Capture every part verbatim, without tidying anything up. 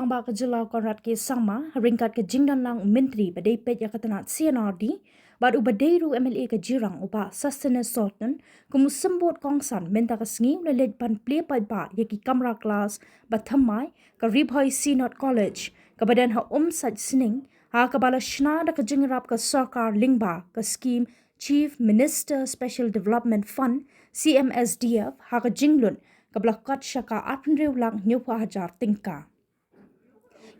Rangbah ka jylla Conrad K Sangma, ha ryngkat ka jingdon lang u Myntri ba dei peit ïa ka tnat C and R D, bad uba dei ruh u M L A ka Jirang u Bah Sosthenes Sohtun, kum u symbud kongsan mynta ka sngi u la leit ban plie paidbah ïa ki kamra klas ba thymmai ka Ri Bhoi Synod College, kaba don ha Umsait Sning, ha kaba la shna da ka jingïarap ka sorkar lyngba ka skhim Chief Minister Special Development Fund, C M S D F, ha ka jinglut kaba la kot sha ka arphew hynriew lak hynñiewphew hajar tyngka.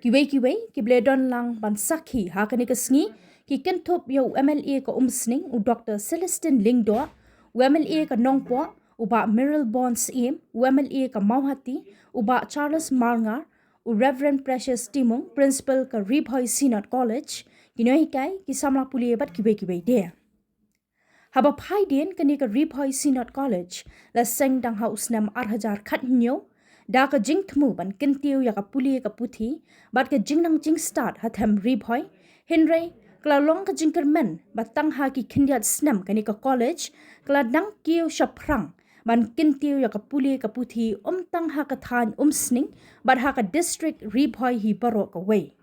Kiwei kiwei kiba la don lang ban sakhi ha kane ka sngi ki kynthup ïa u M L A ka Umsning u Doctor Celestine Lyngdoh, u M L A ka Nongpoh u Bah Mayralborn Syiem, u M L A ka Mawhati u Bah Charles Marngar, u Reverend Precious Timung, Principal ka Ri Bhoi Synod College, ki nonghikai, ki samla pule bad kiwei kiwei de. Haba phai dien, kane ka Ri Bhoi Synod College la seng dang ha u snem ar hajar khathynñiew da ka jingthmu ban kyntiew ïa ka pule ka puthi bad ka jingnang jingstad ha them Ri Bhoi, hynrei ka la long ka jingkyrmen ba tang ha ki khyndiat snem kane ka college ka la dang kiew shaphrang ban kyntiew ïa ka pule ka puthi, ym tang ha ka thaiñ Umsning bad ha ka district Ri Bhoi hi baroh kawei.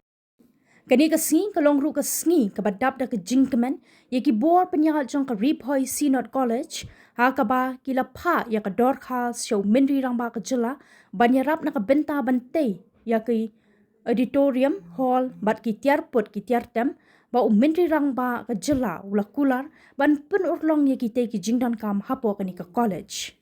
Kane ka sngi ka long ruh ka sngi kaba dap da ka jingkmen ïa ki bor pynïaid jong ka Ri Bhoi Synod College, ha kaba ki la phah ïa ka dorkhas sha u Myntri Rangbah ka jylla ban ïarap na ka bynta ban tei ïa ki auditorium, hall bad ki tiar put ki tiar tem, ba u Myntri Rangbah ka jylla u la kular ban pynurlong ïa kitei ki jingdonkam hapoh kane ka college.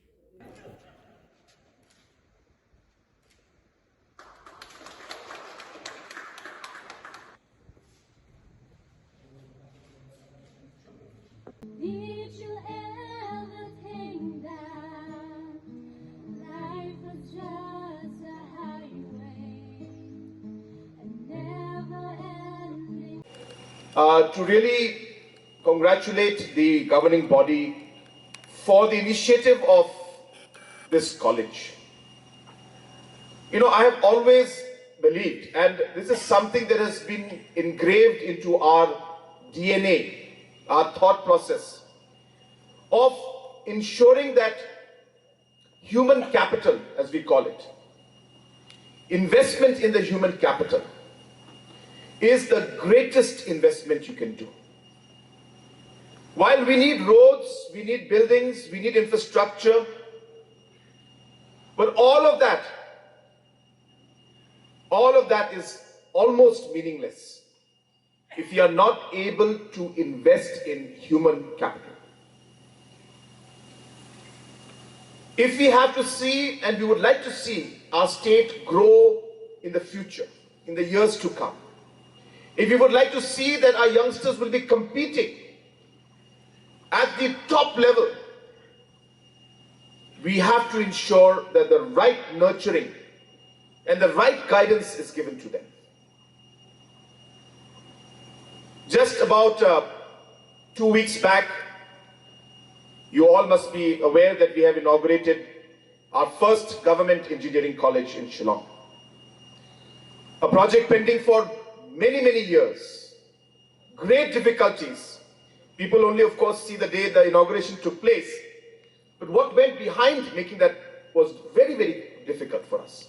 Did you ever think that life was just a highway, a never-ending? Uh, to really congratulate the governing body for the initiative of this college. You know, I have always believed, and this is something that has been engraved into our D N A, our thought process, of ensuring that human capital, as we call it, investment in the human capital, is the greatest investment you can do. While we need roads, we need buildings, we need infrastructure, but all of that, all of that is almost meaningless if we are not able to invest in human capital. If we have to see, and we would like to see, our state grow in the future, in the years to come, if we would like to see that our youngsters will be competing at the top level, we have to ensure that the right nurturing and the right guidance is given to them. Just about, uh, two weeks back, you all must be aware that we have inaugurated our first government engineering college in Shillong. A project pending for many, many years. Great difficulties. People only, of course, see the day the inauguration took place. But what went behind making that was very, very difficult for us.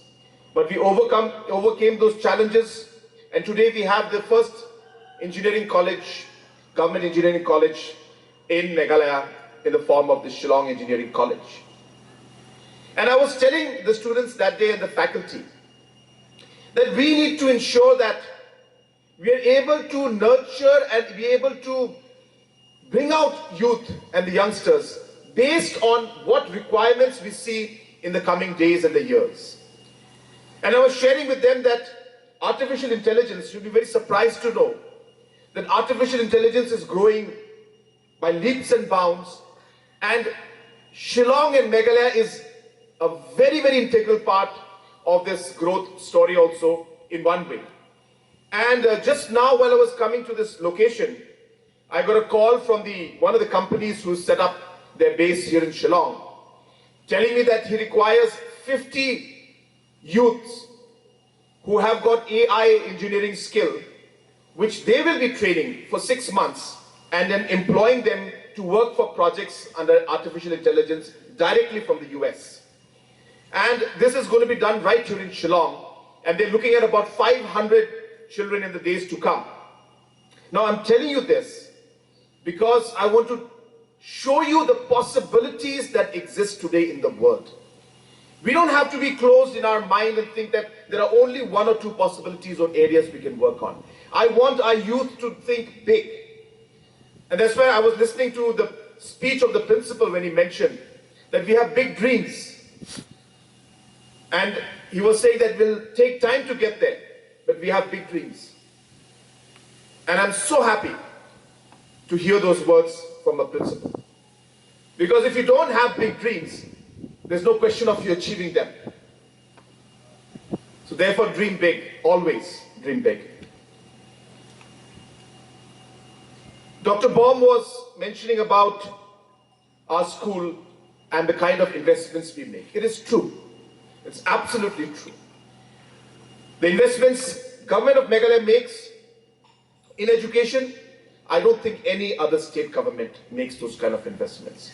But we overcome, overcame those challenges, and today we have the first engineering college, government engineering college in Meghalaya, in the form of the Shillong Engineering College. And I was telling the students that day and the faculty that we need to ensure that we are able to nurture and be able to bring out youth and the youngsters based on what requirements we see in the coming days and the years. And I was sharing with them that artificial intelligence, you'll be very surprised to know that artificial intelligence is growing by leaps and bounds, and Shillong and Meghalaya is a very, very integral part of this growth story also in one way. And, uh, just now, while I was coming to this location, I got a call from the, one of the companies who set up their base here in Shillong, telling me that he requires fifty youths who have got A I engineering skill, which they will be training for six months and then employing them to work for projects under artificial intelligence directly from the U S. And this is going to be done right here in Shillong. And they're looking at about five hundred children in the days to come. Now, I'm telling you this because I want to show you the possibilities that exist today in the world. We don't have to be closed in our mind and think that there are only one or two possibilities or areas we can work on. I want our youth to think big. And that's why I was listening to the speech of the principal when he mentioned that we have big dreams. And he was saying that we'll take time to get there, but we have big dreams. And I'm so happy to hear those words from a principal. Because if you don't have big dreams, there's no question of you achieving them. So therefore, dream big, always dream big. Doctor Baum was mentioning about our school and the kind of investments we make. It is true. It's absolutely true. The investments Government of Meghalaya makes in education, I don't think any other state government makes those kind of investments.